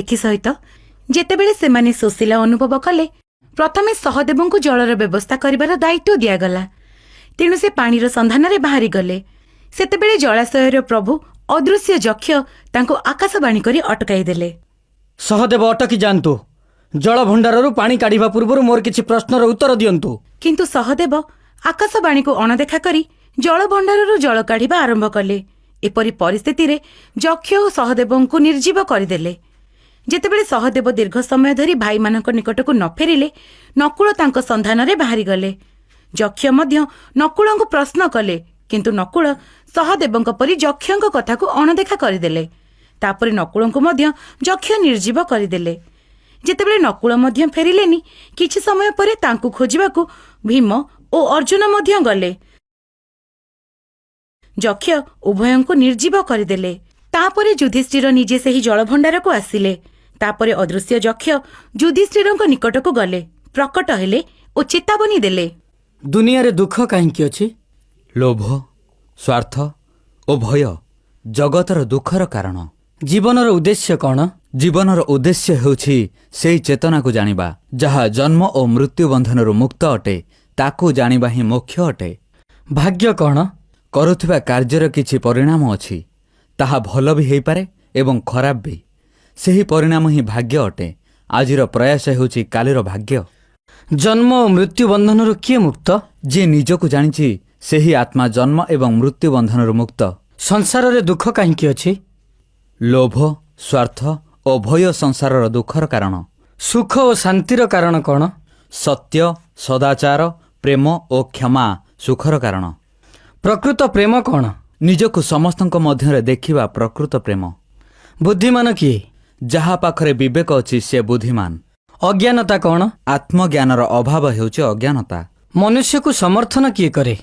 ଏଥିସହିତ ଯେତେବେଳେ ସେମାନେ ଶୋଷିଲା ଅନୁଭବ କଲେ, ପ୍ରଥମେ ସହଦେବଙ୍କୁ ଜଳର ବ୍ୟବସ୍ଥା କରିବାର ଦାୟିତ୍ୱ ଦିଆଗଲା। ତେଣୁ ସେ ପାଣିର ସନ୍ଧାନରେ ବାହାରିଗଲେ। ସେତେବେଳେ ଜଳାଶୟର ପ୍ରଭୁ ଅଦୃଶ୍ୟ ଯକ୍ଷ ତାଙ୍କୁ ଆକାଶବାଣୀ କରି ଅଟକାଇ ଦେଲେ। ସହଦେବ, ଅଟକି ଯାଆନ୍ତୁ। ଜଳଭଣ୍ଡାରରୁ ପାଣି କାଢ଼ିବା ପୂର୍ବରୁ ମୋର କିଛି ପ୍ରଶ୍ନର ଉତ୍ତର ଦିଅନ୍ତୁ। କିନ୍ତୁ ସହଦେବ ଆକାଶବାଣୀକୁ ଅଣଦେଖା କରି ଜଳଭଣ୍ଡାରରୁ ଜଳ କାଢ଼ିବା ଆରମ୍ଭ କଲେ। ଏପରି ପରିସ୍ଥିତିରେ ଯକ୍ଷ ଓ ସହଦେବଙ୍କୁ ନିର୍ଜୀବ କରିଦେଲେ। ଯେତେବେଳେ ସହଦେବ ଦୀର୍ଘ ସମୟ ଧରି ଭାଇମାନଙ୍କ ନିକଟକୁ ନ ଫେରିଲେ, ନକୁଳ ତାଙ୍କ ସନ୍ଧାନରେ ବାହାରିଗଲେ। ଯକ୍ଷ ମଧ୍ୟ ନକୁଳଙ୍କୁ ପ୍ରଶ୍ନ କଲେ, କିନ୍ତୁ ନକୁଳ ସହଦେବଙ୍କ ପରି ଯକ୍ଷଙ୍କ କଥାକୁ ଅଣଦେଖା କରିଦେଲେ। ତାପରେ ନକୁଳଙ୍କୁ ମଧ୍ୟ ଯକ୍ଷ ନିର୍ଜୀବ କରିଦେଲେ। ଯେତେବେଳେ ନକୁଳ ମଧ୍ୟ ଫେରିଲେନି, କିଛି ସମୟ ପରେ ତାଙ୍କୁ ଖୋଜିବାକୁ ଭୀମ ଓ ଅର୍ଜୁନ ମଧ୍ୟ ଗଲେ। ଯକ୍ଷ ଉଭୟଙ୍କୁ ନିର୍ଜୀବ କରିଦେଲେ। ତାପରେ ଯୁଧିଷ୍ଠିର ନିଜେ ସେହି ଜଳଭଣ୍ଡାରକୁ ଆସିଲେ। ତାପରେ ଅଦୃଶ୍ୟ ଯକ୍ଷ ଯୁଧିଷ୍ଠିରଙ୍କ ନିକଟକୁ ଗଲେ, ପ୍ରକଟ ହେଲେ ଓ ଚେତାବନୀ ଦେଲେ। ଦୁନିଆରେ ଦୁଃଖ କାହିଁକି ଅଛି? ଲୋଭ, ସ୍ୱାର୍ଥ ଓ ଭୟ ଜଗତର ଦୁଃଖର କାରଣ। ଜୀବନର ଉଦ୍ଦେଶ୍ୟ କ'ଣ? ଜୀବନର ଉଦ୍ଦେଶ୍ୟ ହେଉଛି ସେଇ ଚେତନାକୁ ଜାଣିବା, ଯାହା ଜନ୍ମ ଓ ମୃତ୍ୟୁ ବନ୍ଧନରୁ ମୁକ୍ତ ଅଟେ। ତାକୁ ଜାଣିବା ହିଁ ମୋକ୍ଷ ଅଟେ। ଭାଗ୍ୟ କ'ଣ? କରୁଥିବା କାର୍ଯ୍ୟର କିଛି ପରିଣାମ ଅଛି। ତାହା ଭଲ ବି ହେଇପାରେ ଏବଂ ଖରାପ ବି। ସେହି ପରିଣାମ ହିଁ ଭାଗ୍ୟ ଅଟେ। ଆଜିର ପ୍ରୟାସ ହେଉଛି କାଲିର ଭାଗ୍ୟ। ଜନ୍ମ ଓ ମୃତ୍ୟୁ ବନ୍ଧନରୁ କିଏ ମୁକ୍ତ? ଯିଏ ନିଜକୁ ଜାଣିଛି, ସେହି ଆତ୍ମା ଜନ୍ମ ଏବଂ ମୃତ୍ୟୁ ବନ୍ଧନରୁ ମୁକ୍ତ। ସଂସାରରେ ଦୁଃଖ କାହିଁକି ଅଛି? ଲୋଭ, ସ୍ୱାର୍ଥ ଓ ଭୟ ସଂସାରର ଦୁଃଖର କାରଣ। ସୁଖ ଓ ଶାନ୍ତିର କାରଣ କ'ଣ? ସତ୍ୟ, ସଦାଚାର, ପ୍ରେମ ଓ କ୍ଷମା ସୁଖର କାରଣ। ପ୍ରକୃତ ପ୍ରେମ କ'ଣ? ନିଜକୁ ସମସ୍ତଙ୍କ ମଧ୍ୟରେ ଦେଖିବା ପ୍ରକୃତ ପ୍ରେମ। ବୁଦ୍ଧିମାନ କିଏ? ଯାହା ପାଖରେ ବିବେକ ଅଛି, ସେ ବୁଦ୍ଧିମାନ। ଅଜ୍ଞାନତା କ'ଣ? ଆତ୍ମଜ୍ଞାନର ଅଭାବ ହେଉଛି ଅଜ୍ଞାନତା। ମନୁଷ୍ୟକୁ ସମର୍ଥନ କିଏ କରେ?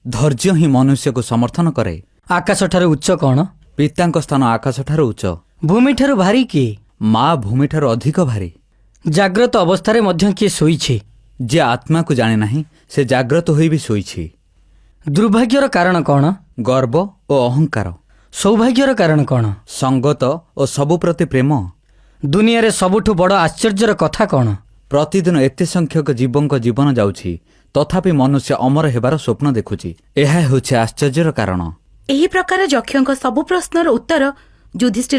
ଧୈର୍ଯ୍ୟ ହିଁ ମନୁଷ୍ୟକୁ ସମର୍ଥନ କରେ। ଆକାଶଠାରୁ ଉଚ୍ଚ କ'ଣ? ପିତାଙ୍କ ସ୍ଥାନ ଆକାଶଠାରୁ ଉଚ୍ଚ। ଭୂମିଠାରୁ ଭାରୀ କିଏ? ମା ଭୂମିଠାରୁ ଅଧିକ ଭାରୀ। ଜାଗ୍ରତ ଅବସ୍ଥାରେ ମଧ୍ୟ କିଏ ଶୋଇଛି? ଯିଏ ଆତ୍ମାକୁ ଜାଣେ ନାହିଁ, ସେ ଜାଗ୍ରତ ହୋଇ ବି ଶୋଇଛି। ଦୁର୍ଭାଗ୍ୟର କାରଣ କ'ଣ? ଗର୍ବ ଓ ଅହଙ୍କାର। ସୌଭାଗ୍ୟର କାରଣ କ'ଣ? ସଙ୍ଗତ ଓ ସବୁ ପ୍ରତି ପ୍ରେମ। ଦୁନିଆରେ ସବୁଠୁ ବଡ଼ ଆଶ୍ଚର୍ଯ୍ୟର କଥା କ'ଣ? ପ୍ରତିଦିନ ଏତେ ସଂଖ୍ୟକ ଜୀବଙ୍କ ଜୀବନ ଯାଉଛି, ତଥାପି ମନୁଷ୍ୟ ଅମର ହେବାର ସ୍ୱପ୍ନ ଦେଖୁଛି। ଏହା ହେଉଛି ଆଶ୍ଚର୍ଯ୍ୟର କାରଣ। ଏହି ପ୍ରକାର ଯକ୍ଷଙ୍କ ସବୁ ପ୍ରଶ୍ନର ଉତ୍ତର ଯୁଧିଷ୍ଠିର